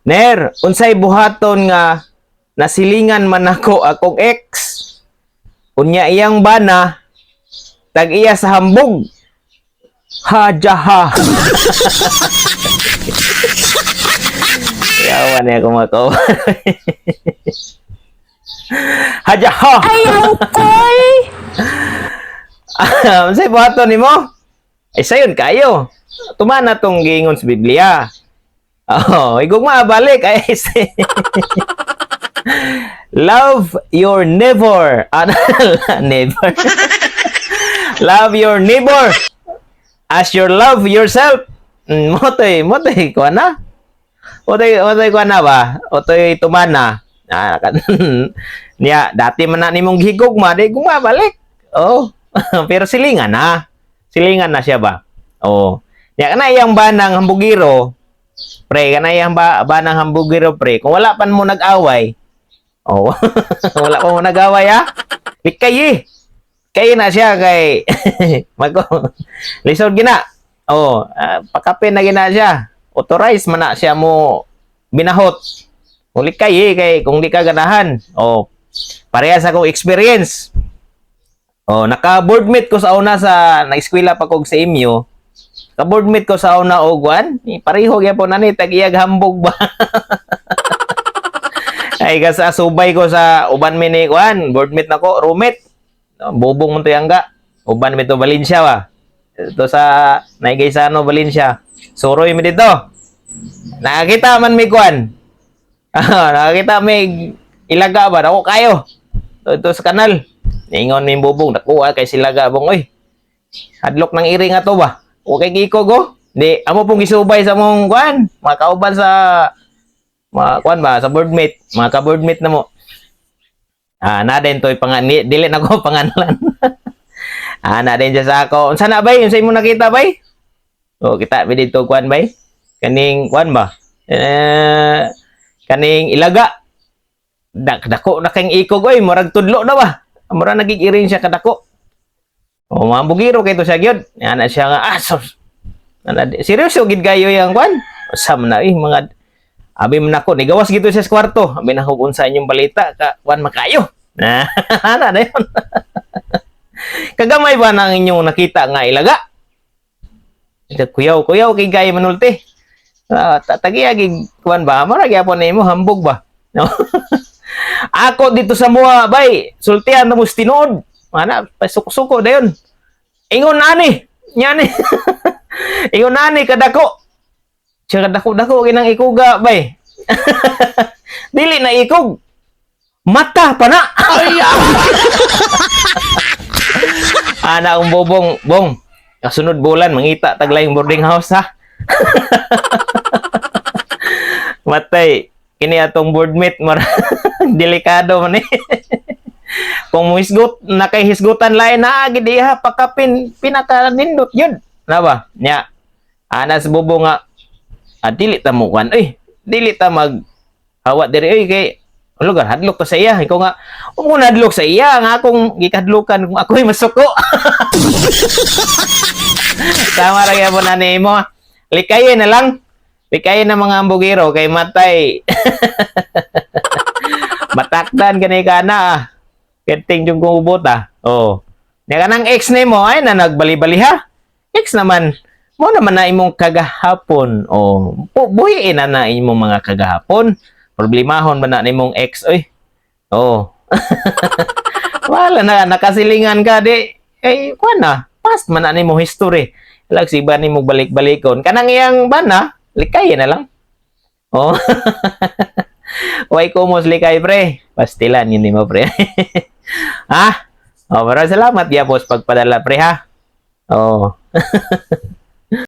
Ner, unsay buhaton nga nasilingan man ako akong ex? Unya iyang bana tag iya sa hambog. Hajaha. Yawa niya ako mga kauban. Hajaha. Ay, angkoy! Unsay buhaton nimo? Ay sayon kayo. Tumana tong giingon sa Biblia. Oh, igugma balik ay love your neighbor. Ah, neighbor. Love your neighbor as you love yourself. Motoy kuan na. Motoy kuan na ba? Motoy tumana. Ah, niya dati man na nimong gihigugma, di gugma balik. Oh. Pero silingan na. Silingan na siya ba? Oh. Niya kana iyang banang hambugiro. Pre, kana iyang banang hambugiro, pre. Kung wala pan mo nag-away. Oh. Wala pa mo nag-away ha. Likay eh. Kay na siya kay Mago. Lisod gina. Oh, pakape na gina siya. Authorize man na siya mo binahot. Uli kay eh, kay kung di ka ganahan. Oh, parehas akong experience. Oh, naka-boardmate ko sa una sa nag-eskwela pa kog sa MU. Ka-boardmate ko sa una og wan, pareho gyapon na ni tag-iyag hambog ba. Ay kasa subay ko sa uban mi ni kwan, boardmate nako, roommate. Bobong man to yangga. Uban mi to Valencia ba. Ito sa Naigaysano, Valencia. Suroy mi dito. Nakakita man mi kwan. Nakakita mi ilaga ba dako kayo. Ito sa kanal. Ingon mi bubong dako kay silaga bong oy. Hadlok ng iri nga to ba? Okay giko go. Di amo pong gisubay sa mong kwan, mga kauban sa mga kwan ba sa boardmate, mga ka-boardmate na mo. Ah, na din to'y dili na ko panganlan. Ah, na din siya sa ako. Unsa na bay? Unsa imo nakita bay? Oh, kita mi dito kwan bay. Kaning kwan ba? Eh, kaning ilaga. Dako na kang ikog oy, murag tudlo na ba? Murag naging iring siya kadako. Oh, mga bugiro kay to siya gyud. Ana siya nga ah, so, ana, seryoso gid kayo yang kwan. Sam na eh mga abi man ako nigawas gito siya sa kwarto. Abi na ko kung sa inyong balita ka kwan makayo. Na ana na yun. Kagamay ba nang inyong nakita nga ilaga? Ito, kuyaw, kuyaw kay gay manulti. Ah, tagiya gig kuan ba? Mara gyapon nimo hambog ba? No. Ako dito sa mua bay, sultian na mo sa tinuod. Ana, pasuko-suko dayon. Ingon ani, nyani. Ingon ani kadako. Siya kadako-dako kinang ikuga bay. Dili na ikog. Mata pa na. Ay, ana akong bobong, bong. Kasunod bulan mangita taglayng boarding house ha. Matay kini atong boardmate mar delikado man eh. Kung mohisgot na kay hisgutan lain na gid iha pakapin pinaka nindot yun. Na ba? Nya. Ana sa bobong nga dili ta mo kwan oy. Dili ta mag hawa diri oy kay lugar hadlok ta sa iya. Ikaw nga ug hadlok sa iya nga akong gikadlukan kung ako'y masuko. Tama ra gyapon na nimo. Likayin na lang. Likayin na mga ambugiro kay matay. Matakdan gani ka na ah. Kenting yung kumubot ah. Oh. Nya kanang ex nimo ay na nagbali-bali ha. Ex naman mo naman na imong kagahapon. Oh, buhiin na na imong mga kagahapon. Problemahon ba na nimong ex oy? Oh. Wala na nakasilingan ka di eh kuan na. Past man na nimo history. Lag si iba nimo balik-balikon. Kanang iyang bana, likayin na lang. Oh. Way kumos likay pre. Pastilan yun mo pre. Ha? Oh, pero salamat gyapon pagpadala pre ha. Oh.